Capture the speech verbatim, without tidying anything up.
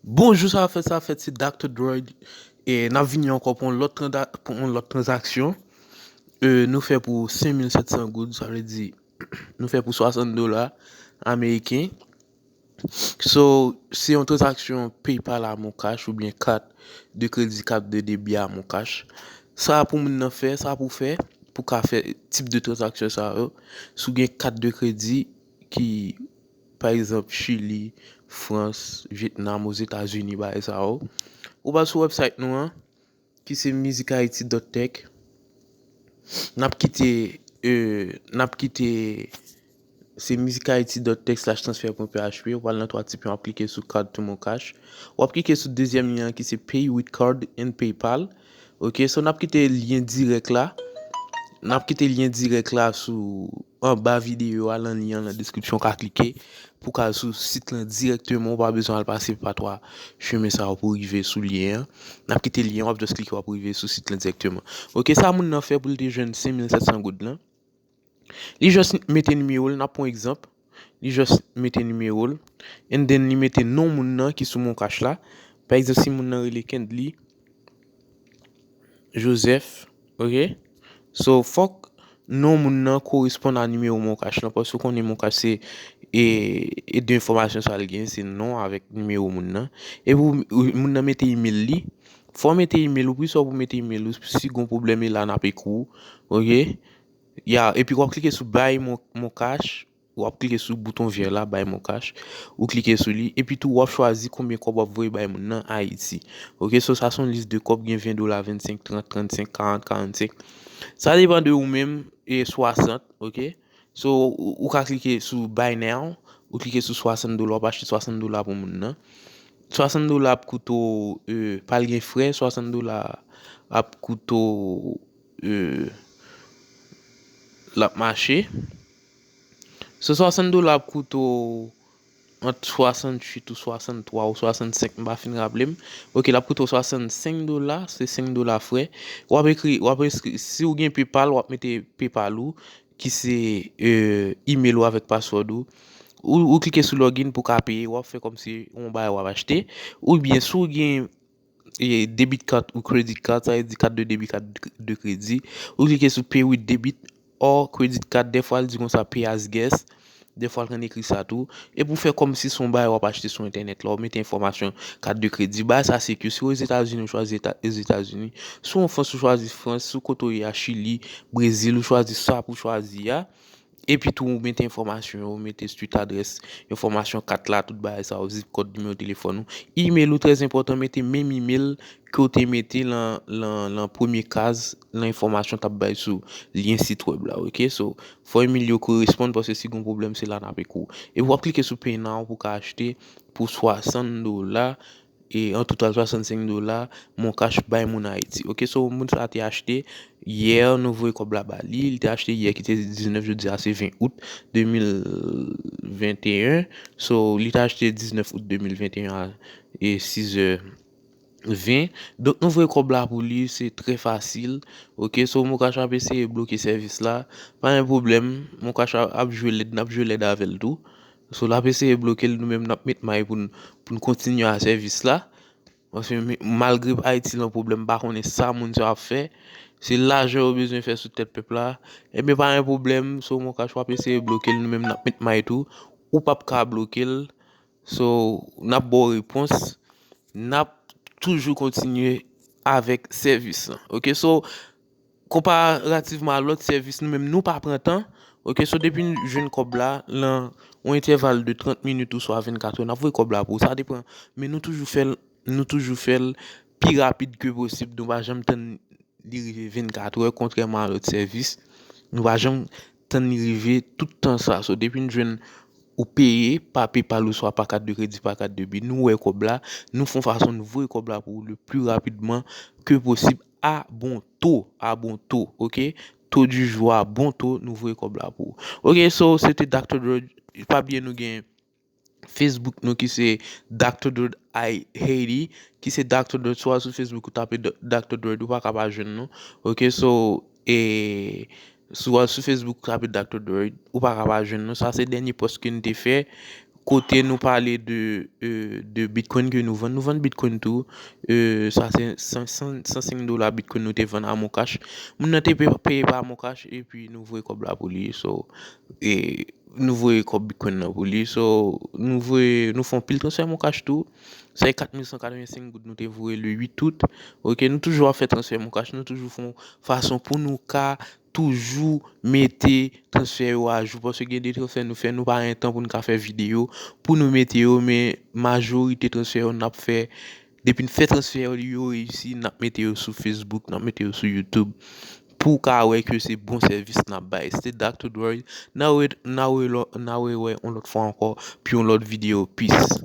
Bonjou, sa fèt, sa fèt, se Doctor Droid. E n ap vini ankò pou yon lòt tranda- pou yon lòt tranzaksyon. E nou fè pou senk mil sèt san goud, sa vle di nou fè pou swasant dola ameriken. So, se yon tranzaksyon PayPal a Moncash oubyen kat de kredi, kat de debi a Moncash. Sa pou moun nan fè, sa pou fè, pou ka fè tip de tranzaksyon sa yo. Si w gen kat de kredi ki, pa egzanp, Chili, Frans, Vyetnam, Ozetazini, bagay sa yo, ou pral sou website nou an, ki se musichaiti dot tech. N ap kite, e, n ap kite, se musichaiti dot tech slash transfer pwen php, ou pral nan twa ti pwen, w ap klike sou Card to Moncash. W ap klike sou dezyèm lyen an ki se Pay with Card and PayPal. Ok, so n ap kite lyen dirèk la. N ap kite lyen dirèk la sou anba videyo a, nan lyen an, nan deskripsyon, w ka klike pou w ka al sou sit lan dirèkteman, ou pa bezwen al pase pa twa chemen sa yo pou w rive sou lyen an. N ap kite lyen, w ap just klike, w ap rive sou sit lan dirèkteman. Ok, sa moun nan fè pou l te jwenn senk mil sèt san goud lan. Li just mete nimewo l, n ap pran egzanp. Li just mete nimewo l. And then li mete non moun nan ki sou Moncash la. Pa egzanp, si moun nan rele Kendly Joseph, ok? So, fòk non moun nan koresponn a nimewo Moncash lan, paske w konnen Moncash se, e, e de enfòmasyon sa l gen, se non avèk nimewo moun nan. Epi w, ou, moun nan mete email li. Fò w mete email ou, pi swa pou mete email ou, si gon pwoblèm, e la n ap ekri w, ok? Ya, epi w ap klike sou Buy Mon, Moncash, w ap klike sou bouton vè la, Buy Moncash, ou klike sou li, epi tou w ap chwazi konbyen kòb w ap voye bay moun nan Ayiti. Ok, so sa se yon lis de kòb, gen ven dola, vennsenk, trant, trannsenk, karant, karannsenk. Sa depann de ou menm, e swasant, ok? So, ou, ou ka klike sou Buy Now, ou klike sou swasant dola, w ap achte swasant dola pou moun nan. Swasant dola ap koute w, e, pa l gen frè, swasant dola ap koute w, e, l ap mache. So, swasant dola ap koute w ant swasanntuit ou swasanntwa ou swasannsenk, m pa fin raple m. Ok, l ap koute w swasannsenk dola, se senk dola frè. W ap ekri, w ap eskri, si w gen PayPal, w ap mete PayPal ou, ki se, e, email ou avèk password ou. Ou, ou klike sou login pou w ka peye, w ap fè kòmsi yon bagay w ap achte. Oubyen, si w gen, e, debit card ou credit card, sa vle di kat de debi, kat de kredi, ou klike sou Pay with debit or credit card, dèfwa l di konsa Pay as guest, dèfwa l konn ekri sa tou. Epi w fè kòmsi se yon bagay w ap achte sou entènèt la, w mete enfòmasyon kat de kredi. Bagay sa secure, si w Ozetazini, ou chwazi Eta-, Ozetazini. Si w an Frans, ou chwazi Frans. Si w kote w ye a, Chili, Brezil, ou chwazi sa pou w chwazi a. Epi tou, ou mete enfòmasyon yo, ou mete street address, enfòmasyon kat la, tout bagay sa yo, zip code, nimewo telefòn ou. Email ou trè enpòtan, mete menm email ke w te mete lan, lan, lan premye kaz, lan enfòmasyon w t ap bay sou lyen sit wèb la, ok? So, fò email yo koresponn, paske si gon pwoblèm, se la n ap ekri w. Epi w ap klike sou Pay Now pou w ka achte pou swasant dola, e an total swasannsenk dola, Moncash bay moun Ayiti. Ok, so moun sa te achte yè, nou voye kòb la ba li, li te achte yè ki te diznèf, jodi a se ven out de mil venteyen. So, li te achte diznèf out de mil venteyen a, e sizè ven. Donk, nou voye kòb la pou li, se trè fasil. Ok, so Moncash ap eseye bloke sèvis la. Pa gen pwoblèm, Moncash ap, ap jwe lèd, n ap jwe lèd avè l tou. So, l ap eseye bloke l, nou menm n ap met may pou n, pou n kontinye a sèvis la. Paske mi-, malgre Ayiti lan pwoblèm, m pa konnen sa moun sa ap fè. Se lajan yo bezwen fè sou tèt pèp la. Ebyen, pa gen pwoblèm, so Moncash w ap eseye bloke l, nou menm n ap met may tou. Ou p ap ka bloke l. So, n ap ba w repons. N ap toujou kontinye avèk sèvis lan. Ok, so, konparativman a lòt sèvis, nou menm nou pa pran tan. Ok, so depi n jwenn kòb la, lan yon entèval de trant minit oswa vennkat è, n ap voye kòb la pou ou. Sa depann, men nou toujou fè l, nou toujou fè l pi rapid ke posib. Nou pa janm tann li rive vennkat è, kontrèman a lòt sèvis. Nou pa janm tann li rive tout tan sa. So, depi n jwenn ou peye pa PayPal oswa pa kat de kredi, pa kat debi, nou wè kòb la, nou fè yon fason n voye kòb la pou ou le pli rapidman ke posib a bon to, a bon to, ok? To di jou a bon to, nou voye kòb la pou ou. Ok, so, se te Doctor Droid. Pa bliye nou gen Facebook nou ki se Doctor Droid I Haiti, ki se Doctor Droid, si w al sou Facebook ou tape Do-, Doctor Droid, ou pa ka pa jwenn nou. Ok, so, e, si w al sou Facebook ou tape Doctor Droid, ou pa ka pa jwenn nou. Sa se dènye pòs ke n te fè. kote nou pale de, euh, de Bitcoin ke nou vann. Nou vann Bitcoin tou. Euh, sa se san, san, san senk dola Bitcoin nou te vann a Moncash. Moun nan te pe-, peye pa Moncash epi nou voye kòb la pou li. So, e nou voye kòb Bitcoin nan pou li. So, nou voye, nou fè yon pil transfè Moncash tou. Se kat mil san katrevensenk goud nou te voye le uit out. Ok, nou toujou ap fè transfè Moncash, nou toujou fè yon fason pou nou ka toujou mete transfè yo ajou, paske gen de transfè nou fè, nou pa gen tan pou nou ka fè videyo pou nou mete yo, men majorite transfè yo n ap fè, depi n fè transfè yo, yo reyisi, n ap mete yo sou Facebook, n ap mete yo sou YouTube, pou w ka wè ke se bon sèvis n ap bay. Se te Doctor Droid, n a re-, n a re-, n a rewè yon lòt fwa ankò, pou yon lòt videyo. Peace.